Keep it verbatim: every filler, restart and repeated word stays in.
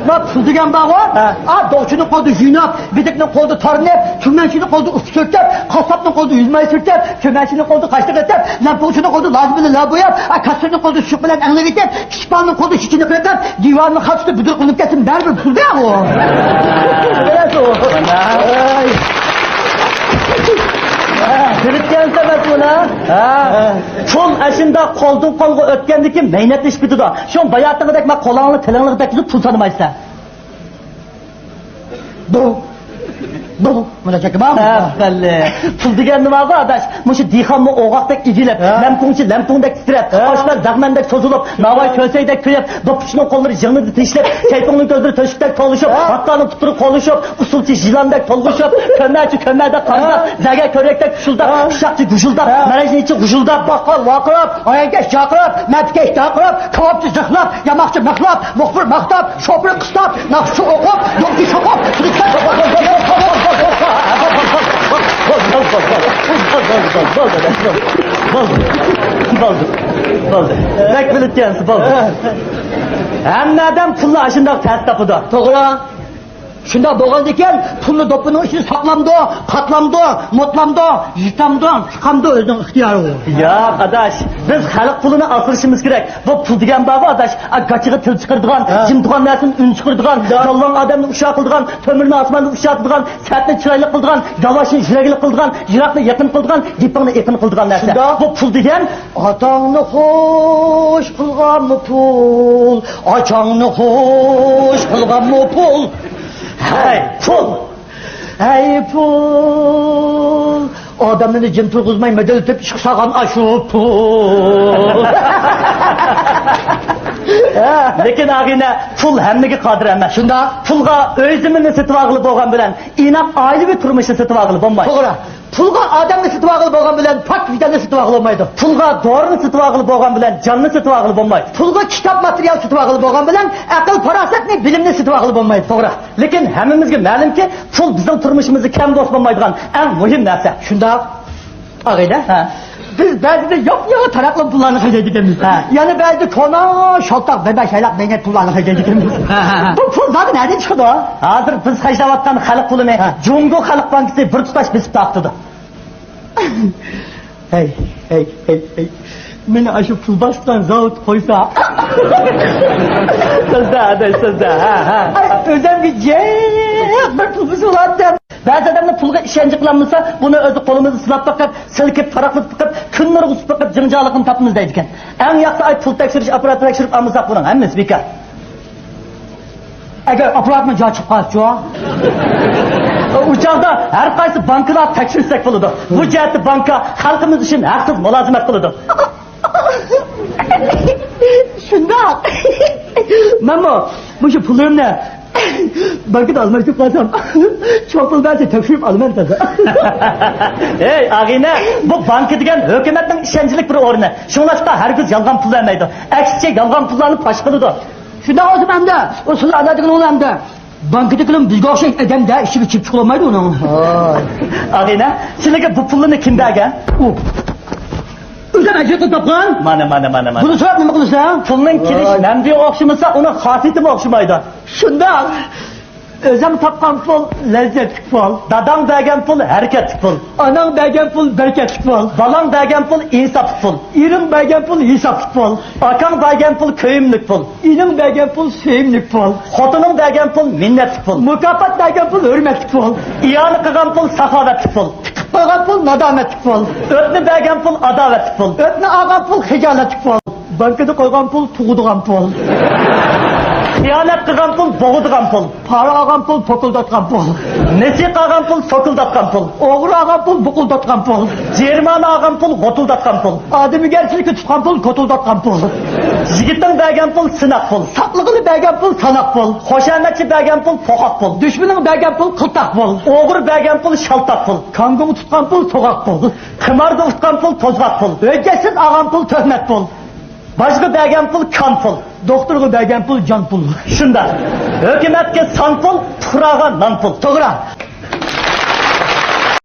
ما پۇل دېگەن بارغۇ، ھە. ئا، دوغچىنىڭ قولىدا يۇيناپ، بېدىكنىڭ قولىدا تارىنىپ، تۈرمەنچىنىڭ قولىدا ئۇسسۇل سۈرتۈپ، قاسساپنىڭ قولىدا يۈز ماي سۈرتۈپ، كۆمەچنىڭ قولىدا قاشتىق ئېتىپ، لەمپۇڭچىنىڭ قولىدا لازا بىلەن لا بوياپ، ئا، كاسسىرنىڭ قولىدا شۇشۇق بىلەن ئەڭلىك ئېتىپ، كىچىك بالىنىڭ قولىدا شېچىنى قېقىپ، دىۋاننى خاس تۇتۇپ بۇدۇر قىلىپ كەتسىمۇ بەرىبىر پۇل بەرغۇ. بىلىپ كەلسە مەسئۇل، ھە؟ ھە. پۇل ئاشۇنداق قولدىن قولغا ئۆتكەندىن كېيىن مەينەتلىشىپ كېتىدۇ. شۇڭا باياتىنقىدەك مەن قولۇڭنى تىلىڭنى تەگكۈزۈپ پۇل سانىمايسەن. بۇ، بۇ، مۇنداق چەككە بارمۇ؟ ھە، بەللى. پۇل دېگەن نېمە بۇ، ئاداش؟ مۇشۇ دېھقانمۇ ئوغاقتەك ئېگىلىپ، ھە. لەمپۇڭچى لەمپۇڭدەك تىترەپ، ھە. ئاشپەز دەغمەندەك سوزۇلۇپ، ناۋاي كۆسەيدەك كۆيۈپ، دوپپىچىنىڭ قوللىرى يىڭنىدە تېشىلىپ، سەيپۇڭنىڭ كۆزلىرى تۆشۈكتەك تولۇشۇپ، ھە. ھاتتانىڭ پۇتلىرى قولۇشۇپ، ئۇسسۇلچى يىلاندەك تولغىشىپ، كۆمەچى كۆمەدەك قارىداپ، ھە. زەگەر كۆرەكتەك پۇشۇلداپ، ھە. پىشاقچى گۇژۇلداپ، ھە. مەرەجنىچى غۇژۇلداپ، باققال ۋارقىراپ، ئايەنكەش جارقىراپ، مەپكەش جارقىراپ، كاۋاپچى زىخلاپ، ياماقچى مىخلاپ، مۇخبىر ماختاپ، شوپۇر قىستاپ، ناخشىچى ئوقۇپ، يوقچى شوقۇپ، بولدى. بەك بىلىدىكەنسىز، بولدى. ھەممە ئادەم پۇلنى ئاشۇنداق تەس تاپىدۇ. توغرا. شۇنداق بولغاندىكىن، پۇلنى دوپپىنىڭ ئىچىدە ساقلامدۇ، قاتلامدۇ، مۇتلامدۇ، يىتامدۇ، چىقامدۇ، ئۆزىنىڭ ئىختىيارى ئۇ. ياق، ئاداش، بىز خەلق پۇلىنى ئاسرىشىمىز كېرەك. بۇ پۇل دېگەن بارغۇ، ئاداش، ئا، گاچىغا تىل چىقىرىدىغان، ھە. جىم تۇرغان نەرسىدىن ئۈن چىقىرىدىغان، ھە. جاللاڭ ئادەمنى ئۇششاق قىلىدىغان، تۆمۈرنى ئاسماندا ئۇششاق قىلىدىغان، سەتنى چىرايلىق قىلىدىغان، ياۋاشنى يۈرەكلىك قىلىدىغان، يىراقنى يېقىن قىلىدىغان، گېپىڭنى ئېقىن قىلىدىغان نەرسە. شۇنداق. بۇ پۇل دېگەن ئاتاڭنى خوش قىلغانمۇ پۇل، ئاچاڭنى خوش قىلغانمۇ پۇل. ھەي، پۇل! ھەي، پۇل! ئادەملەرنى جىم تۇرغۇزماي مىدىرلىتىپ ئىشقا سالغان ئاشۇ پۇل. لېكىن، ئاغىنە، پۇل ھەممىگە قادىر ئەمەس. شۇنداق. پۇلغا ئۆي زېمىننى سېتىۋالغىلى بولغان بىلەن ئىناق ئائىلىۋى تۇرمۇشنى سېتىۋالغىلى بولمايدۇ. توغرا. پۇلغا ئادەمنى سېتىۋالغىلى بولغان بىلەن پاك ۋىجداننى سېتىۋالغىلى بولمايدۇ. پۇلغا دورىنى سېتىۋالغىلى بولغان بىلەن جاننى سېتىۋالغىلى بولمايدۇ. پۇلغا كىتاب ماتېرىيال سېتىۋالغىلى بولغان بىلەن ئەقىل پاراسەتنى، بىلىمنى سېتىۋالغىلى بولمايدۇ. توغرا. لېكىن ھەممىمىزگە مەلۇمكى، پۇل بىزنىڭ تۇرمۇشىمىزدا كەم بولسا بولمايدىغان ئەڭ مۇھىم نەرسە. شۇنداق. ئاغىنە، ھە. بىز بەزىدە ياپيېڭى تاراقلىما پۇللارنى خەجلەيدىكەنمىز. ھە. يەنە بەزىدە كونا، شالتاق، بەبەش، ھەيلاق، مەينەت پۇللارنى خەجلەيدىكەنمىز. ھە، ھە، ھە. بۇ پۇل زادى نەدىن چىقىدۇ؟ ھازىر بىز خەجلەۋاتقان خەلق پۇلىنى، ھە. جۇڭگو خەلق بانكىسى بىر تۇتاش بېسىپ تارقىتىدۇ. ھەي، ھەي، ھەي، ھەي. مېنى ئاشۇ پۇل باسقان زاۋۇت قويسا. سۆزدە، ئاداش، سۆزدە. ھە، ھە. ئاي، ئۆزۈمگە جىق بىر پۇل بولسا بولاتتى. بەزى ئادەملەر پۇلغا ئىشەنچ قىلالمىسا، بۇنى ئۆزى قولىمىزدا سىلاپ بېقىپ، سىلكىپ، تاراقلىتىپ بېقىپ، كۈن نۇرغا سۈزۈپ بېقىپ، جىڭجالىقىنى تاپىمىز دەيدىكەن. ئەڭ ياخشى ئاي پۇل تەكشۈرۈش ئاپپاراتى تەكشۈرۈپ ئالمىساق، بۇنىڭ ھەممىسى بىكار. ئەگەر ئاپپاراتنىڭ جايى چىقىپ قالسىچۇ؟ ئۇ چاغدا ھەر قايسى بانكىلار تەكشۈرسەك بولىدۇ. بۇ جەھەتتە بانكا خەلقىمىز ئۈچۈن ھەقسىز مۇلازىمەت قىلىدۇ. شۇنداق. مەنمۇ مۇشۇ پۇللىرىمنى بانكىدا ئالماشتۇرۇپ قالسام، چوڭ پۇل بەرسە تەكشۈرۈپ ئالىمەن تازا. ھەي، ئاغىنە، بۇ بانكا دېگەن ھۆكۈمەتنىڭ ئىشەنچلىك بىر ئورنى. شۇڭلاشقا ھەرگىز يالغان پۇل بەرمەيدۇ. ئەكسىچە يالغان پۇللارنى پاش قىلىدۇ. شۇنداق بولسا ئەمدى ئۇ سىلەر ئەدەتتىكىنى ئەمدى بانكىدىكىلىرىمۇ بىزگە ئوخشاش ئادەمدە ئىچىگە چىپ چىقىلمايدۇ ئۇنىڭ. ھاي. ئاغىنە، سىلىگە بۇ پۇللىرىنى كىم بەرگەن؟ ئۇ. ئۆزۈم ئەجىر قىلىپ تاپقان. مانا، مانا، مانا، مانا. بۇنى سوراپ نېمە قىلىسەن؟ پۇلنىڭ كېلىش ھاي. مەنبىيى ئوخشىمىسا، ئۇنىڭ خاسىيىتىمۇ ئوخشىمايدۇ. شۇنداق. ئۆزۈڭ تاپقان پۇل لەززەتلىك پۇل. داداڭ بەرگەن پۇل ھەرىكەتلىك پۇل. ئاناڭ بەرگەن پۇل بەرىكەتلىك پۇل. بالاڭ بەرگەن پۇل ئىنساپلىق پۇل. ئېرىڭ بەرگەن پۇل ھېسابلىق پۇل. ئاكاڭ بەرگەن پۇل كۆيۈملۈك پۇل. ئىنىڭ بەرگەن پۇل سۆيۈملۈك پۇل. خوتۇنۇڭ بەرگەن پۇل مىننەتلىك پۇل. مۇكاپات بەرگەن پۇل ھۆرمەتلىك پۇل. ئىئانە قىلغان پۇل ساخاۋەتلىك پۇل. تىقىپ قويغان پۇل نادامەتلىك پۇل. ئۆتنە بەرگەن پۇل ئاداۋەتلىك پۇل. ئۆتنە ئالغان پۇل خىجالەتلىك پۇل. بانكىدا قويغان پۇل تۇغىدىغان پۇل. خىيانەت قىلغان پۇل بوغىدىغان پۇل. پارا ئالغان پۇل پوكۇلداتقان پۇل. نېسى قالغان پۇل سوكۇلداتقان پۇل. ئوغرى ئالغان پۇل بۇقۇلداتقان پۇل. جېرىمانە ئالغان پۇل غوتۇلداتقان پۇل. ئادىمىگەرچىلىككە تۇتقان پۇل كوتۇلداتقان پۇل. يىگىتىڭ بەرگەن پۇل سىناق پۇل. ساقلىغىلى بەرگەن پۇل ساناق پۇل. خۇشامەتچى بەرگەن پۇل پوقاق پۇل. دۈشمىنىڭ بەرگەن پۇل قىلتاق پۇل. ئوغرى بەرگەن پۇل شالتاق پۇل. كاڭگىڭ تۇتقان پۇل توغاق پۇل. قىماردا ئۇتقان پۇل توزغاق پۇل. ھۆججەتسىز ئالغان پۇل تۆھمەت پۇل. باجغا بەرگەن پۇل كان پۇل. دوختۇرغا بەرگەن پۇل جان پۇل. شۇنداق. ھۆكۈمەتكە سان پۇل، پۇقراغا نان پۇل. توغرا.